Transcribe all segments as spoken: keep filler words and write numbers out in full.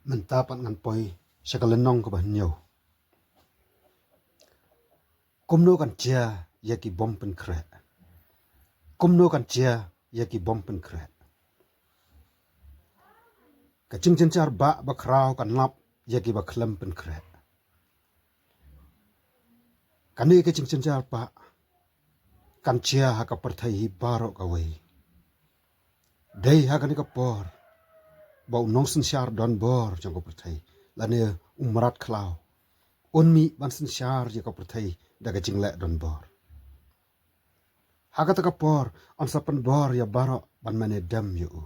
Mynta pat ngan poi sha ka lynnong kaba hynñiew. Kumno kan jia ïa ki bym pynkhreh? Kumno kan jia ïa ki bym pynkhreh? Ka jingjynjar bah bakhraw kan lap ïa ki ba khlem pynkhreh. Kane ka jingjynjar bah kan jia ha ka pyrthei hi baroh kawei. Dei ha kane ka por ba u nongsynshar donbor jong ka pyrthei, lane u mrad khlaw, un mih ban synshar ïa ka pyrthei da ka jingleh donbor. Ha kata ka por yn sa pynbor ïa baroh ban mane dem ïa u.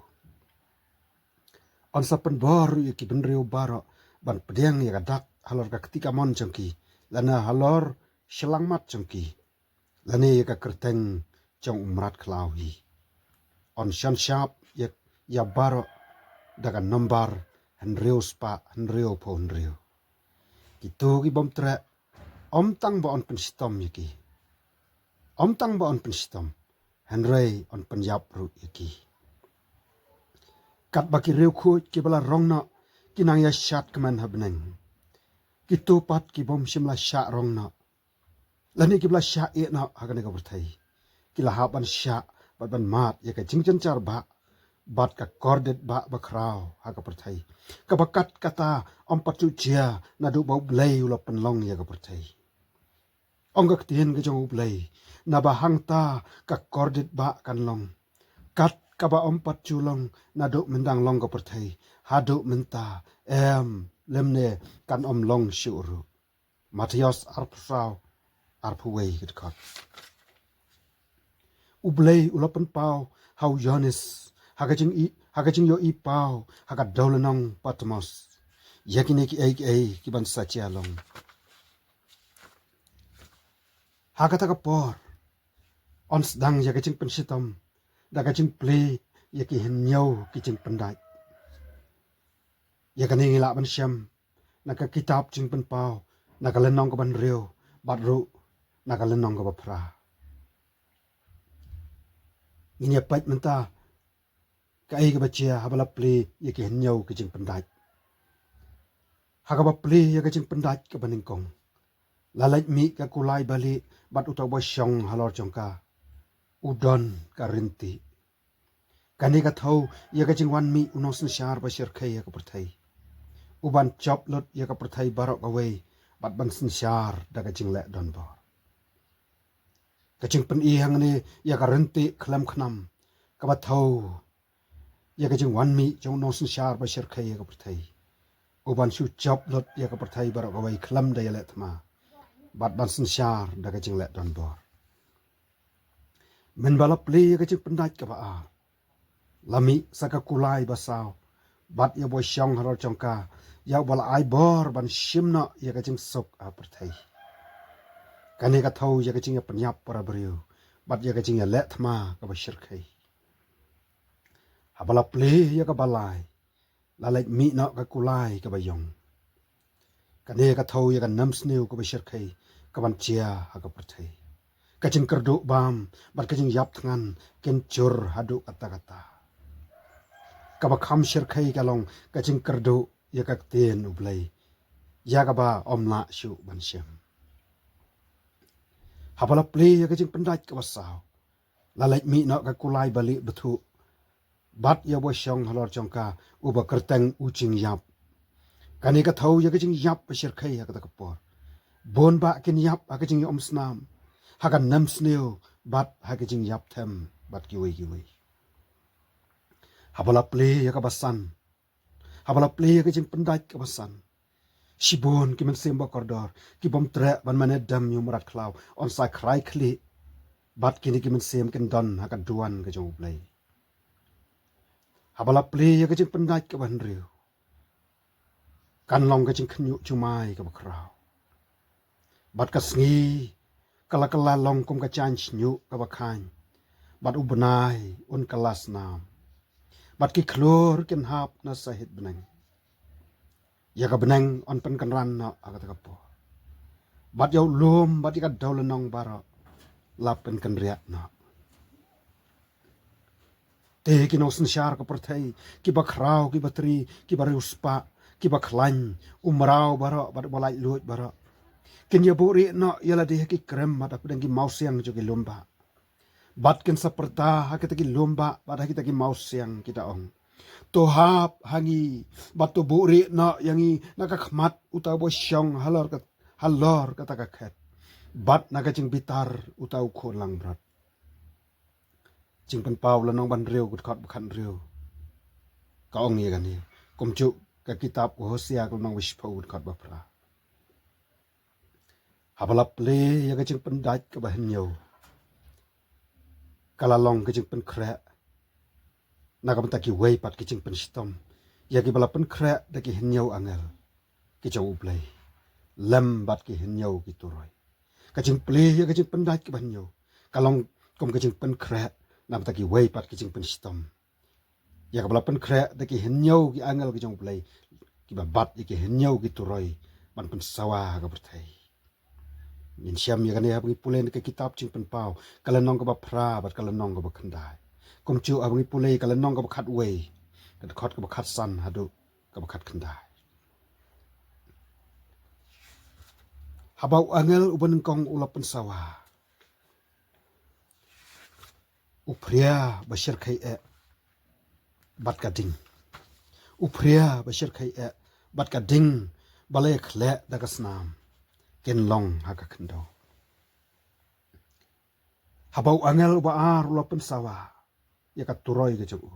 Yn sa pynbor ïa ki bynriew baroh ban pdiang ïa ka dak halor ka kti kamon jong ki, lane halor shyllangmat jong ki, lane ïa ka kyrteng jong u mrad khlaw hi. Yn shon shap ïa, ïa baroh da ka nombar hynriew spah hynriew phew hynriew. Kito ki bym treh, ym tang ba yn pynshitom ïa ki, ym tang ba yn pynshitom, hynrei yn pynïap ruh ïa ki. Katba ki riewkhuid kiba la rong noh ki nang ïa shad kmen ha bneng, kito pat ki bym shym la shah rong noh, lane kiba la shah ïeh noh ha kane ka pyrthei, ki la hap ban shah bad ban mad ïa ka jingjynjar bah bad ka kordit bah bakhraw ha ka pyrthei, kaba kat kata ym pat ju jia naduh ba U Blei u la pynlong ïa ka pyrthei. Ong ka ktien ka jong U Blei, naba hangta ka kordit bah kan long, kat kaba ym pat ju long naduh myndang long ka pyrthei haduh mynta, em, lymne kan ym long shuh ruh. Mathaios arphew saw, arphew wei, ka dkhot. U Blei u la pynpaw ha u Ïoannis ha ka jing i, ha ka jingïohi paw ha ka dewlynnong Patmos ïa kine kiei kiei kiban sa jia long. Ha kata ka por yn sdang ïa ka jingpynshitom da ka jingplie ïa ki hynñiew ki jingpyndait. Ïa kane ngi lah ban shem na ka kitab Jingpynpaw, na ka lynnong kaba hynriew, bad ruh na ka lynnong kaba phra. Ngin ïa peit mynta kaei kaba jia haba la plie ïa ki hynñiew ki jingpyndait. Ha kaba plie ïa ka jingpyndait kaba nyngkong, la leit mih ka kulai balieh bad uta uba shong halor jong ka u don ka ryntieh. Kane ka thew ïa ka jingwan mih u nongsynshar bashyrkhei ha ka pyrthei, uban jop lut ïa ka pyrthei baroh kawei bad ban synshar da ka jingleh donbor. Ka jingpyni hangne ïa ka ryntieh khlem khnam kaba thew ïa ka jingwan mih jong u nongsynshar bashyrkhei ha ka pyrthei, uban shu jop lut ïa ka pyrthei baroh kawei khlem da ïaleh thma bad ban synshar da ka jingleh donbor. Mynba la plie ïa ka jingpyndait kaba ar, la mih sa ka kulai basaw bad ïa uba shong halor jong ka, ïa uba la ai bor ban shim noh ïa ka jingsuk ha pyrthei. Kane ka thew ïa ka jingïapynïap para briew bad ïa ka jingïaleh thma kaba shyrkhei. Haba la plie ïa kaba lai, la leit mih noh ka kulai kaba ïong. Kane ka thew ïa ka nemsniew kaba shyrkhei kaban jia ha ka pyrthei. Ka jingkyrduh bam bad ka jingïap thngan kin jur haduh katta katta. Kaba kham shyrkhei ka long ka jingkyrduh ïa ka ktien U Blei, ïa kaba ym lah shuh ban shem. Haba la plie ïa ka jingpyndait kaba saw, la leit mih noh ka kulai balieh bthuh bad ïa uba shong halor jong ka, uba kyrteng u Jingïap. Kane ka thew ïa ka jingïap bashyrkhei ha kata ka por. Bun bah kin ïap ha ka jingïaumsnam, ha ka nemsniew bad ha ka jingïap them bad kiwei kiwei. Haba la plie ïa kaba san, haba la plie ïa ka jingpyndait kaba san, shibun ki mynsiem bakordor ki bym treh ban mane dem ïa u mrad khlaw yn sa khrai khlieh, bad kine ki mynsiem kin don ha ka duwan ka jong U Blei. Haba la plie ïa ka jingpyndait kaba hynriew, kan long ka jingkhynñiuh jumai kaba khraw. Bad ka sngi ka la kylla long kum ka jaiñ shñiuh kaba khaiñ, bad u bnai un kylla snam, bad ki khlur kin hap na sahit bneng. Ïa ka bneng yn pynkynran noh ha kata ka por, bad ïa u lum bad ïa ka dewlynnong baroh la pynkynriah noh. Te ki nongsynshar ka pyrthei, kiba khraw, kiba tri, kiba riewspah, kiba khlaiñ, u mraw baroh bad uba laitluid baroh kin ïabuhrieh noh ïa lade ha ki krem bad hapdeng ki mawsiang jong ki lum bah. Bad kin sa pyrta ha kita ki lum bah bad ha kita ki mawsiang, ki da ong: To hap ha ngi bad to buhrieh noh ïa ngi na ka khmat uta uba shong halor ka, halor kata ka khet, bad na ka jingbitar uta u khun langbrot. Jingpynpaw lynnong ba hynriew, ka dkhot ba khathynriew ka ong ïa kane, kumjuh ka kitab u Hosea ka lynnong ba shiphew, ka dkhot ba phra. Haba la plie ïa ka jingpyndait kaba hynñiew, ka la long ka jingpynkhreh na ka bynta kiwei pat ki jingpynshitom ïa kiba la pynkhreh da ki hynñiew angel ki jong U Blei, lem bad ki hynñiew ki turoi. Ka jingplie ïa ka jingpyndait kaba hynñiew ka long kum ka jingpynkhreh na ka bynta kiwei pat ki jingpynshitom ïa kaba la pynkhreh da ki hynñiew ki angel ki jong U Blei, kiba bat ïa ki hynñiew ki turoi ban pynsawa ha ka pyrthei. Ngin shem ïa kane haba ngi pule na ka kitab Jingpynpaw, ka lynnong kaba phra bad ka lynnong kaba khyndai. Kumjuh haba ngi pule ka lynnong kaba khatwei, ka dkhot kaba khatsan haduh kaba khatkhyndai. Haba u angel uba nyngkong u la pynsawa, u phria ba shyrkhei eh bad ka ding. U phria ba shyrkhei eh bad ka ding ba la ïakhleh da ka snam kin long ha ka khyndew. Haba u angel uba ar u la pynsawa ïa ka turoi ka jong u,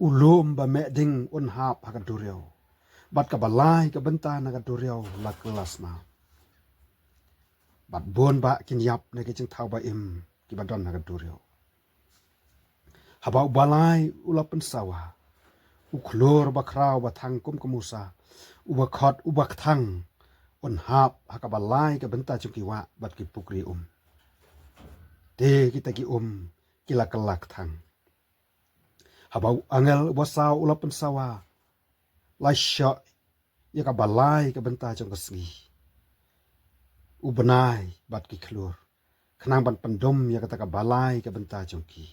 u lum ba meh ding un hap ha ka duriaw, bad kaba lai ka bynta na ka duriaw la kylla snam, bad bun bah kin ïap na ki jingthaw ba im kiba don ha ka duriaw. Haba uba lai u la pynsawa, u khlur ba khraw ba thang kum ka musa, uba khot uba kthang, un hap ha kaba lai ka bynta jong ki wah bad ki pukri um. Te kita ki um ki la kylla kthang. Haba u angel uba saw u la pynsawa, la shoh ïa kaba lai ka bynta jong ka sngi, u bnai bad ki khlur, khnang ban pyndum ïa kata kaba lai ka bynta jong ki.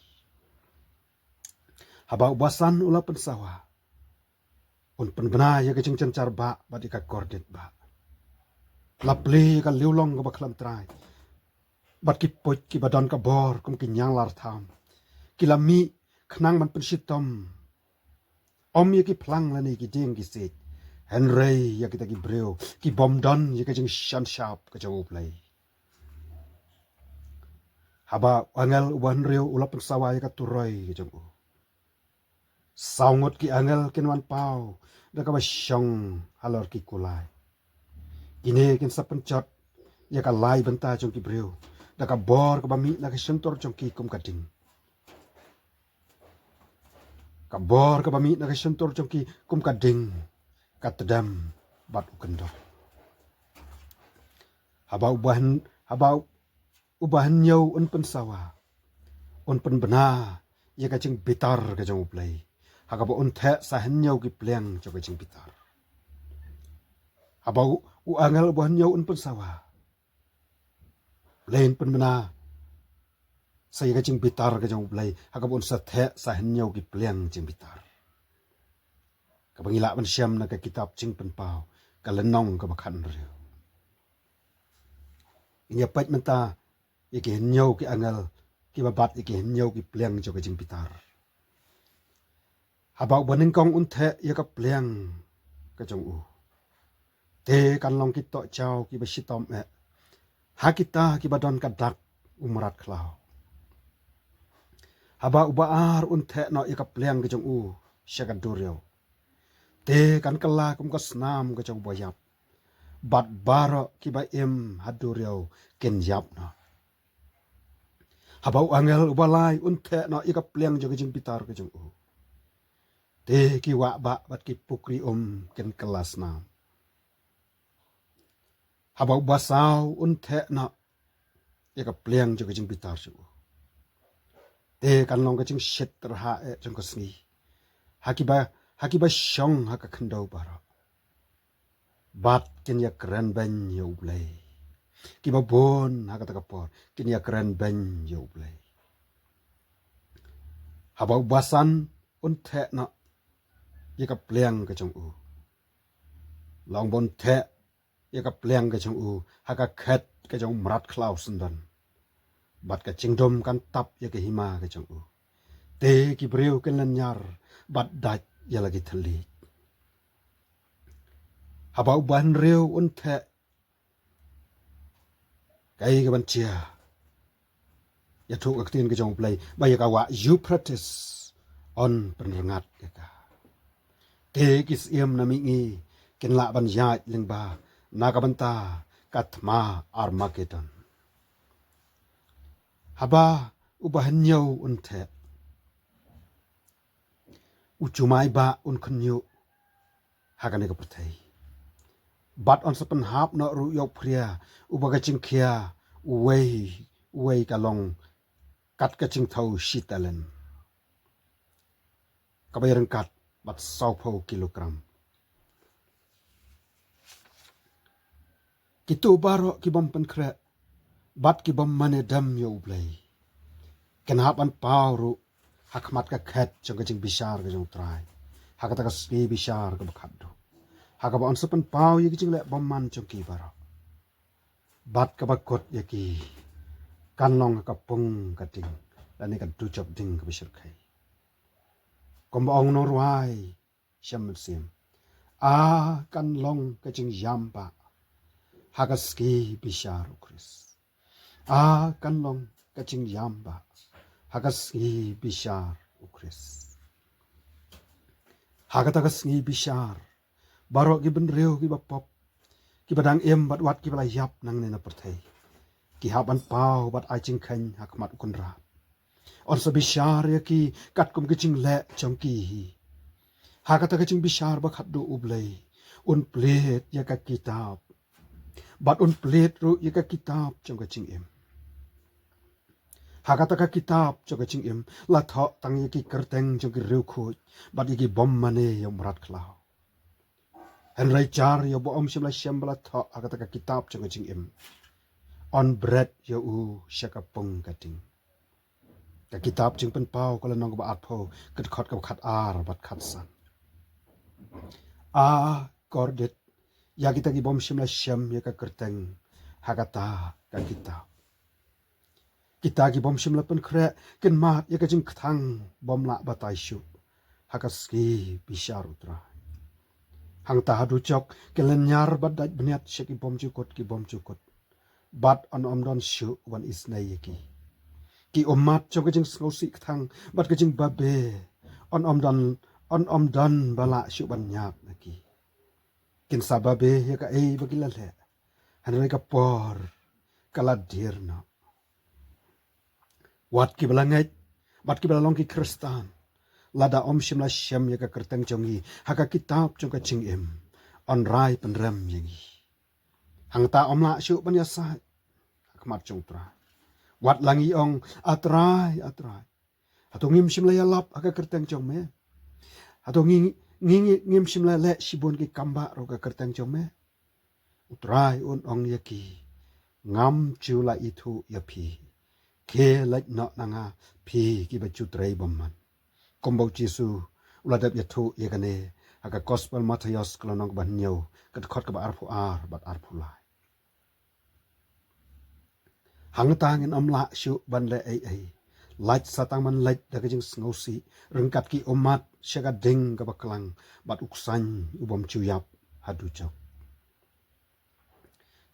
Haba uba san u la pynsawa, un pynbna ïa ka jingjynjar bah bad ïa ka kordit bah. La plie ïa ka liewlong kaba khlem trai, bad ki puit kiba don ka bor kum ki ñianglar tham ki la mih khnang ban pynshitom, ym ïa ki phlang lane ki dieng ki siej, hynrei ïa kita ki briew ki bym don ïa ka jingshan shap ka jong U Blei. Haba u angel uba hynriew u la pynsawa ïa ka turoi ka jong u, saw ngut ki angel kin wan paw da kaba shong halor ki kulai. Kine kin sa pynjot ïa ka lai bynta jong ki briew da ka bor kaba mih na ka shyntur jong ki kum ka ding. Ka bor kaba mih na ka shyntur jong ki kum ka ding, ka tdem bad u kyndong. Haba uba hyn-, haba uba hynñiew un pynsawa, un pynbna ïa ka jingbitar ka jong U Blei, ha kaba un theh sa hynñiew ki pliang jong ka jingbitar. Haba u, u angel uba hynñiew un pynsawa, Blei un pynbna sa ïa ka jingbitar ka jong U Blei, ha kaba un sa theh sa hynñiew ki pliang jingbitar. Kaba ngi lah ban shem na ka kitab Jingpynpaw, ka lynnong kaba khathynriew. Ngin ïa peit mynta ïa ki hynñiew ki angel kiba bat ïa ki hynñiew ki pliang jong ka jingbitar. Haba uba nyngkong un theh ïa ka pliang ka jong u, te kan long ki tohjaw kiba shitom eh ha kita kiba don ka dak u mrad khlaw. Haba uba ar un theh noh ïa ka pliang ka jong u sha ka duriaw, te kan kylla kum ka snam ka jong uba ïap, bad baroh kiba im ha duriaw kin ïap noh. Haba u angel uba lai un theh noh ïa ka pliang jong ka jingbitar ka jong u, te ki wah bah bad ki pukri um kin kylla snam. Haba uba saw un theh noh ïa ka pliang jong ka jingbitar jong u, te kan long ka jingshit tyrha eh jong ka sngi ha kiba, ha kiba shong ha ka khyndew baroh. Bad kin ïa kren beiñ ïa U Blei. Kiba bun ha kata ka por kin ïa kren beiñ ïa U Blei. Haba uba san un theh noh ïa ka pliang ka jong u, long ban theh ïa ka pliang ka jong u ha ka khet ka jong u mrad khlaw syndon, bad ka jingdum kan tap ïa ka hima ka jong u. Te ki briew kin lynñiar bad dait ïa la ki thylliej. Haba u bahynriew un theh, kaei kaban jia? Ïathuh ka ktien ka jong U Blei ba ïa ka wah Euphrates yn pynrngat ïa ka. Te ki syiem na mihngi kin lah ban ïaid lyngba na ka bynta ka thma Armagedon. Haba u bahynñiew un theh, u jumai bah un khynñiuh ha kane ka pyrthei. Bad yn sa pynhap noh ruh ïa u phria uba ka jingkhia uwei, uwei ka long kat ka jingthew shi talent, kaba ïaryngkat bad sawphew kilogram. Kito baroh ki bym pynkhreh bad ki bym mane dem ïa U Blei kin hap ban paw ruh ha khmat ka khet jong ka jingbishar ka jong U Trai ha kata ka sngi bishar kaba khatduh, ha kaba yn sa pynpaw ïa ki jingleh bymman jong ki baroh. Bad kaba kut ïa ki kan long ha ka pung ka ding, lane ka dujok ding kaba shyrkhei. Kumba ong u nongrwai shem mynsiem, a kan long ka jingïam bah ha ka sngi bishar U Khrist. A kan long ka jingïam bah ha ka sngi bishar U Khrist. Ha kata ka sngi bishar, baroh ki bynriew kiba pop, kiba dang im bad wat kiba la ïap nangne na pyrthei, ki hap ban paw bad ai jingkheiñ ha khmat U Kynrad. Yn sa bishar ïa ki katkum ki jingleh jong ki hi. Ha kata ka jingbishar ba khatduh U Blei un plie ïa ka kitab, bad un plie ruh ïa ka kitab jong ka jingim. Ha kata ka kitab jong ka jingim la thoh tang ïa ki kyrteng jong ki riewkhuid bad ïa ki bym mane ïa u mrad khlaw. Hynrei jar ïa uba ym shym la shem ba la thoh ha kata ka kitab jong ka jingim, yn bret ïa u sha ka pung ka ding. Ka kitab Jingpynpaw ka lynnong kaba arphew, ka dkhot kaba khatar bad khatsan. A kordit ïa kita ki bym shym la shem ïa ka kyrteng ha kata ka kitab. Kita ki bym shym la pynkhreh kin mad ïa ka jingkthang bym lah batai shuh ha ka sngi bishar U Trai. Hangta ha dujok ki lynñiar bad dait bniat sha ki bymjukut ki bymjukut, bad yn ym don shuh uban isynei ïa ki. Ki ummat jong ka jingsngewsih kthang bad ka jingbabe, yn ym don, yn ym don ba lah shuh ban ñiad na ki. Kin sa babe ïa kaei ba ki la leh, hynrei ka por ka la dier noh. Wat kiba la ngeit bad kiba la long ki Khristan, lada ym shym la shem ïa ka kyrteng jong ngi ha ka kitab jong ka jingim, yn rai pynrem ïa ngi. Hangta ym lah shuh ban ïasaid ha khmat jong U Trai. Wat la ngi ong, A Trai, A Trai, hato ngim shym la ïalap ha ka kyrteng jong me? Hato ngi, ngi, ngi, ngim shym la leh shibun ki kambah ruh ha ka kyrteng jong me? U Trai un ong ïa ki, Ngam ju la ithuh ïa phi. Khie leit noh na nga, phi kiba ju trei bymman. Kumba U Jisu u la dep ïathuh ïa kane ha ka Gospel Mathaios ka lynnong kaba hynñiew, ka dkhot kaba arphew ar bad arphew lai. Hangta ngin ym lah shuh ban leh ei ei. Lait sa tang ban leit da ka jingsngewsih ryngkat ki ummat sha ka ding kaba klang bad u ksaiñ u bym ju ïap ha dujok.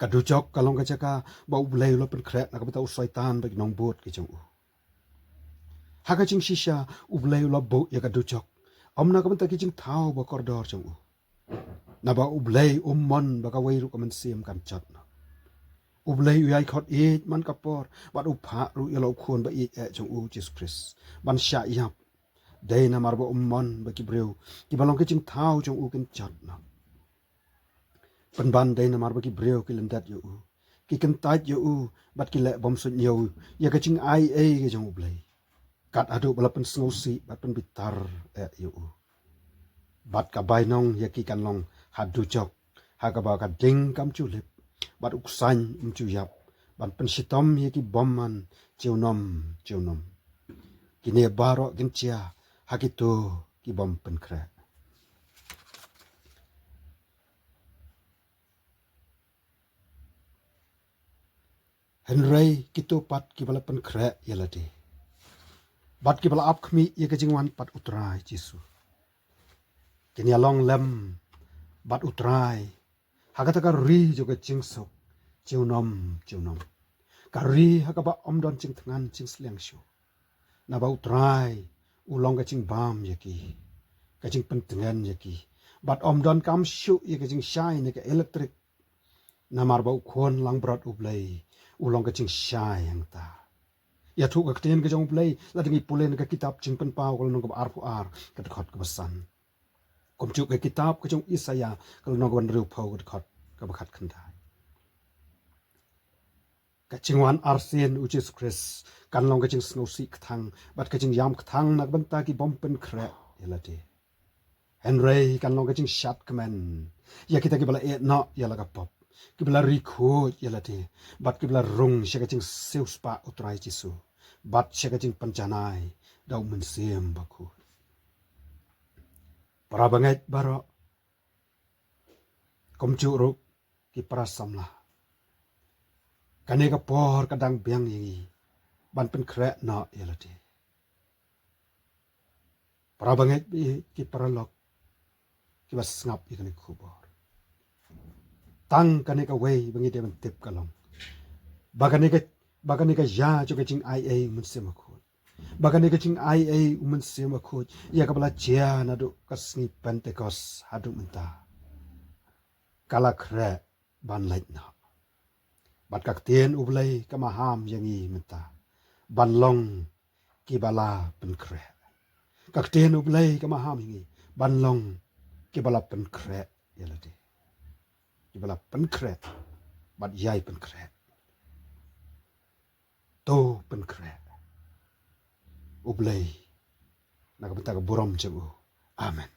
Ka dujok ka long ka jaka ba U Blei u la pynkhreh na ka bynta u Soitan bad ki nongbud ki jong u. Ha ka jingshisha U Blei u la buh ïa ka dujok, ym na ka bynta ki jingthaw ba kordor jong u. Naba U Blei um mon ba kawei ruh ka mynsiem kan jot noh. U Blei u ïai khot ïeit man ka por bad u phah ruh ïa la u Khun ba ïeit eh jong u, Jisu Khrist, ban shah ïap. Dei namar ba um mon ba ki briew kiba long ki jingthaw jong u kin jot noh. Pynban dei namar ba ki briew ki lyndet ïa u, ki kyntait ïa u, bad ki leh bym suidñiew ïa ka jingai ei ka jong U Blei, kat haduh ba la pynsngewsih bad pynbitar eh ïa u. Bad ka bainong ïa ki kan long ha dujok, ha kaba ka ding kam ju lip bad u ksaiñ um ju ïap ban pynshitom ïa ki bymman junom junom. Kine baroh kin jia ha kito ki bym pynkhreh. Hynrei kito pat kiba la pynkhreh ïa lade bad kiba la ap khmih ïa ka jingwan pat U Trai Jisu, kin ïa long lem bad U Trai ha kata ka ri jong ka jingsuk junom junom, ka ri ha kaba ym don jingthngan jingsliang shuh. Naba U Trai u long ka jingbam ïa ki, ka jingpyntngen ïa ki, bad ym don kam shuh ïa ka jingshai ne ka elektrik. Namar ba U Khun langbrot U Blei u long ka jingshai hangta. Ïathuh ka ktien ka jong U Blei lada ngi pule na ka kitab Jingpynpaw ka lynnong kaba arphew ar, ka dkhot kaba san. Kumjuh ka kitab ka jong Isaïah ka lynnong kaba hynriewphew, ka dkhot kaba khatkhyndai. Ka jingwan arsien U Jisu Khrist kan long ka jingsngewsih kthang bad ka jingïam kthang na ka bynta ki bym pynkhreh ïa lade. Hynrei kan long ka jingshad kmen ïa kita kiba la ïeh noh ïa la ka pop, kiba la ri khuid ïa lade bad kiba la rung sha ka jingsiewspah U Trai Jisu bad sha ka jingpynjanai da U Mynsiem Bakhuid. Para bangeit baroh, kumjuh ruh ki para samla, kane ka por ka dang biang ïa ngi ban pynkhreh noh ïa lade. Para bangeit, ki paralok kiba sngap ïa kane ka khubor, tang kane kawei ba ngi dei ban tip ka long ba kane ka, ba kane ka ïa jong ka jingaiei U Mynsiem Bakhuid, ba kane ka jingaiei U Mynsiem Bakhuid ïa kaba la jia naduh ka sngi Pentekost haduh mynta, ka la khreh ban leit noh. Bad ka ktien U Blei ka maham ïa ngi mynta ban long kiba la pynkhreh. Ka ktien U Blei ka maham ïa ngi ban long kiba la pynkhreh ïa lade, kiba la pynkhreh bad ïai pynkhreh. To pynkhreh. U Blei, na ka bynta ka burom jong U. Amen.